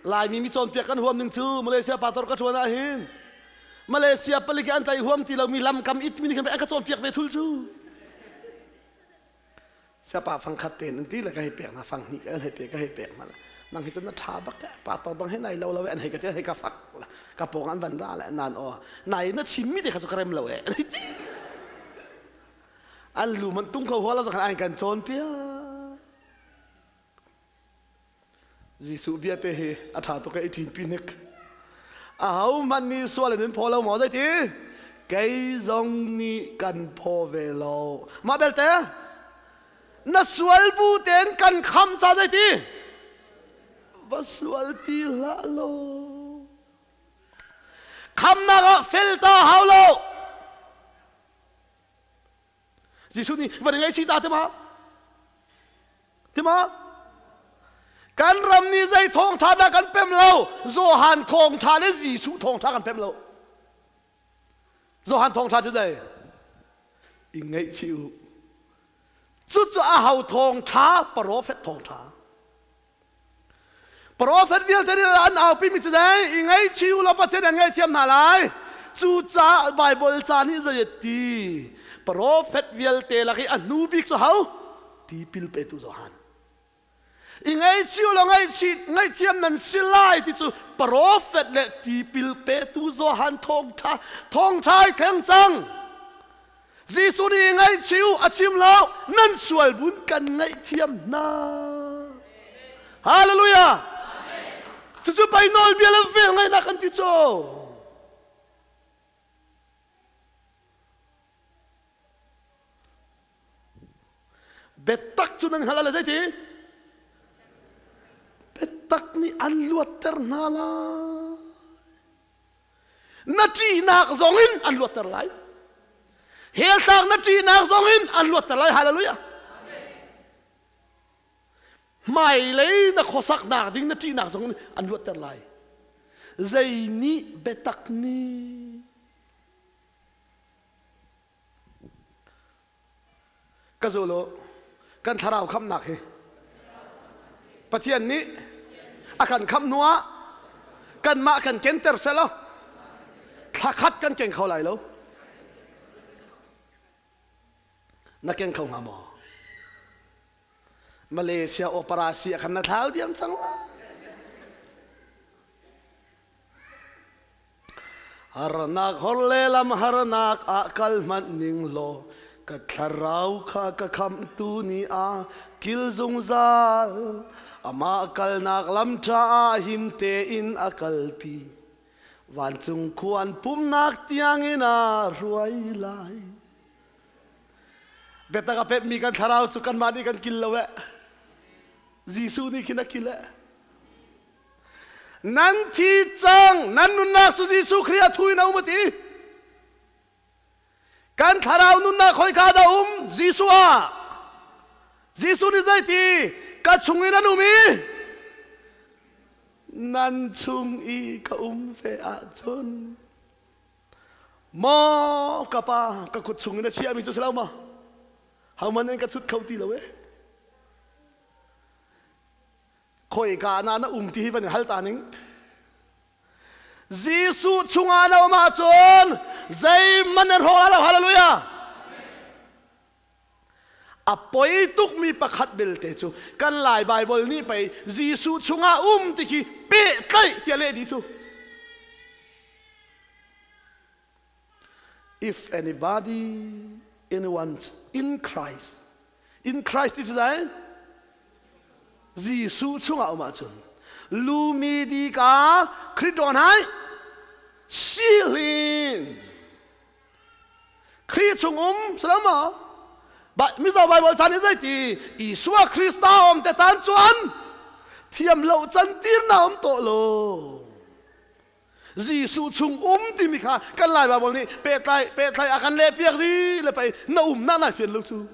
Laimi mi cawnpiak kan huam ning cu Malaysia pastor ka ṭuan ah hin Malaysia palik an tlaih huam ti lomi lamkam it mi nih khan an ka cawnpiak ve thul cu. Siapa fang khat tein an ti le ka hei pek hna fang hnih an hei pek ka hei pek hna nang hi cu na ṭha bak eh pa to dang he nai lo lo an hei ka ti hei ka fak ka pawng an van ra le nan aw nai na chim mi te kha cu ka rem lo eh an hei ti an lu man tung kho hual lo khan an kan cawn piak Jesuh bia te hi a ṭha tuk i ṭinpi hnik. Ahohmanh nih sual in in phaw lo maw zeiti? Kei zong nih kan phaw ve lo. Mah belte na sual bu tein kan kham ca zeiti? Va sual ti hlah law. Khamnak ah fel ta hau lo. Jesuh nih van i ngaihchih ta tima tima kan ram nih zei thawngtha dah kan pem lo Johan thawngtha le Jesuh thawngtha kan pem lo Johan thawngtha cu zei i ngaihchih u cucu a ho thawngtha profet thawngtha Profet vialte nih an aupi mi cu zei i ngaihchih u law Pathian an ngaihthiam hna lai. Cucaah Baibal ca nih zei a ti? Profet vialte lak i a hnu bik cu ho? Tipil petu Johan. I ngaihchih u law ngaihchih ngaihthiam nan si lai ti cu profet le tipil petu Johan thawngṭha thawngṭha ai thleng cang. Jesuh nih ngaihchih u a chim lo nan sual bun kan ngaihthiam hna. Hallelujah. Cucu pei nawlbia le vel ngaihnak an ti cu. Biatak cu nan hngalh le zeiti? Biatak nih an luatter hna lai. Na ṭihnak zongin an luatter lai. Hell tlak na ṭihnak zongin an luatter lai. Hallelujah. Hmailei na khuasaknak ding na ṭihnak zongin an luatter lai. Zei nih biatak nih ka zul u kan thlarau khamnak hi Pathian nih a kan khamh hnuah kanmah kan kenter selaw thla khat kan keng kho lai lo na keng kho hnga maw Malaysia operasi a khan na thlau diam cang Harnak hor le lam harnak ah kal hmanh ning law ka thlarau kha ka khamhtu ni a kil zungzal amah kalnak lam ṭha ah him tein a kalpi vancung khuan pumnak tiangin a hruai lai biatak a pekmi kan thlarau cu kanmah nih kan kil lo eh Jesuh nih khin a kil eh Nan thi cang, nan nunnak cu Jesuh Khrih a thu in a um a ti. Kan thlarau nunnak khoika dah um? Jesuh ah. Jesuh nih zeiti? Ka chung in an um i nan chung i ka um ve ahcun maw ka pa ka kut chung in a chiahmi cu si lo maw? Homan in ka thut kho ti lo eh. Khoika na na um ti hi van in hal ta ning. Jesuh chungah na um ahcun zeihmanh na hrawng lo hallelujah. A poi tukmi pakhat belte cu kan Lai Bible nih pei Jesuh chungah um ti khi pehtlaih tiah leh dih cu. If anybody anyone in Christ in Christ ti cu zei Jesuh chungah um ahcun lumi di ka Khrih ṭawn hai sihlin Khrih chung um salam maw Mizo Bible chan in zeiti Isua Krista om te tan chuan thiam lo can tir na um to lo Jesuh chung um timi kha kan Lai Bible nih pehtlai pehtlai a kan leh piak di le pei na um na nai fian lo cu.